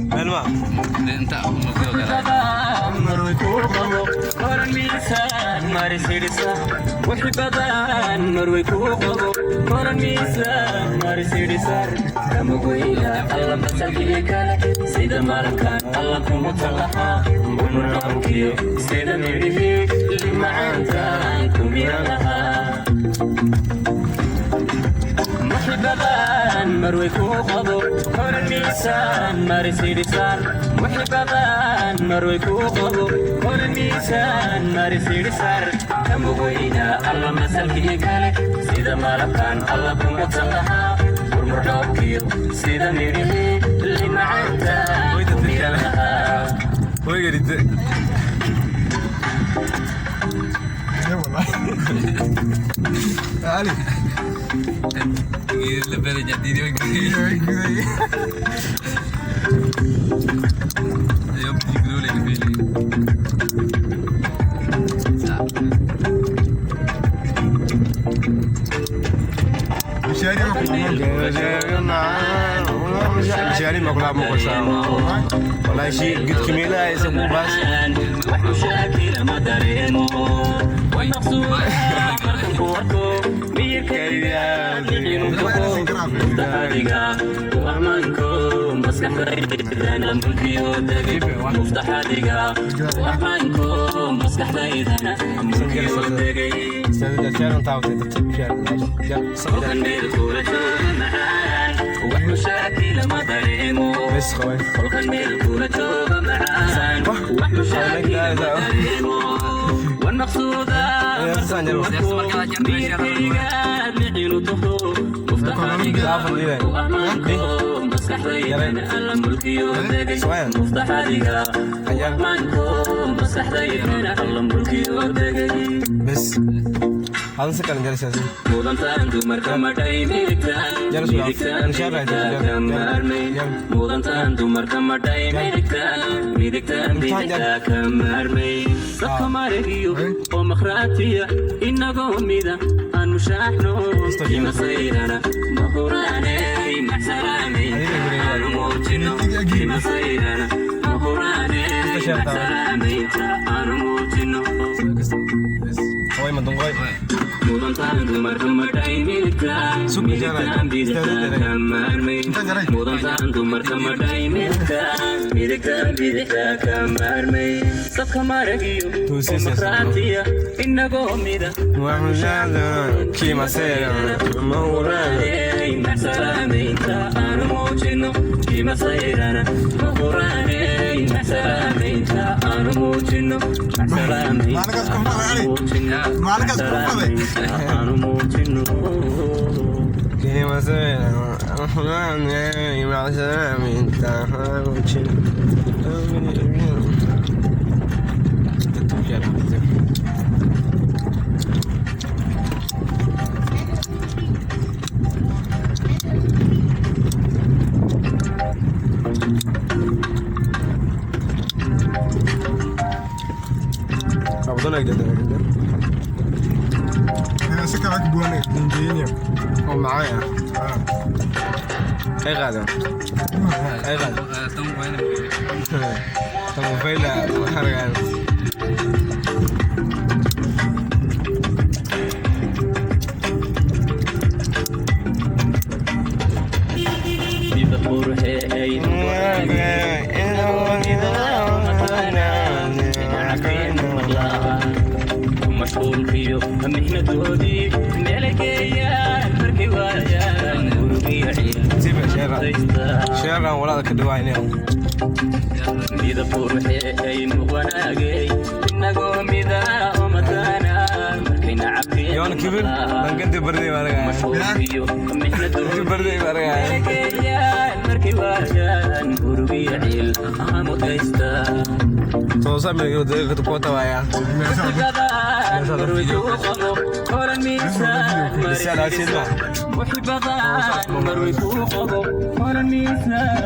Meel ma Sida malabkan alla kuma talaha murmurkiyo sida midhihii limacaantan kumiyan lahaa muxibadan marway kuu qabo koran miisaan marisidhisaan muxibadan marway kuu qabo koran miisaan marisidhisar kamugweyna alla masalkii kale sida malabkan alla kuma talahaa murmurdhoobkiyo sida midhihii limacaantan kumiyan lahaa. Way garite. Ali. Mishaari ma kula muuqataa? Wallahi shi gidki meelaha isa ku baas. Wax mushaakila ma dareemo way maqsuuda markan ku arko miyirkayga inu taho muftaxadiga rahmaanko maskaxdaydana mulkiyo degay muftaxadiga rahmaanko maskaxdaydana mulkiyo degay. Kolkan meel kula jooga macaan wax mushaakila ma dareemo. Bes qabay. Kolkan meel kula jooga macaan wax mushaakila ma dareemo wan maqsuuda miyirkayga micinu taho muftaxadiga rahmaanko maskaxdaydana alla mulkiyo degay muftaxadiga rahmaanko maskaxdaydana alla mulkiyo degay. Bes hadan si kale jaraysaa. Mudantaan dumarka madhay midigtaan midigtaan bidixtaa ka maarmay mudantaan dumarka madhay midigtaan midigtaan bidixtaa ka maarmay dadka maragiyo oo makhraatiya inagoo mida aan mushaaxno kimasayrana mahuraaney maxsalaamay aanu muujino kimasayrana mahuraaney maxsalaamaynta aanu muujino. Way madunqoy. Mudantaan dumarka madhay midigtaan midigtaan bidixtaa ka maarmay mudantaan dumarka madhay midigtaan midigtaan bidixtaa ka maarmay dadka maragiyo oo makhraatiya inagoo mida mahuraaney maxsalaamaynta aanu muujino kimasayrana mahuraaney maxsalaamaynta aanu muujino maxsalaamaynta aanu muujino maxsalaamaynta aanu muujino. Si kale ka buwanay dinjeeyay. Oo macaan ah. Ay qaadan. Ay qaadan. Tan fayla hargaan. Midab qurxeey mashquulkiyo mixnadoodii meelageeyaan markay waayaan murugiyo Siba sheera. ciil Sheeran walaal ka dhawaynay. Midab qurxeey muqwanaagey inagoo mida oo mataana markayna cabkeen Yoon kibir dangante barday baraga. mashquulkiyo mixnadoodii Barday baraga. meelageeyaan markay waayaan murugiyo ciil amudaysta. Soo samir yo de ko tawaya. Muxibadan marway kuu qabo koran miisaan.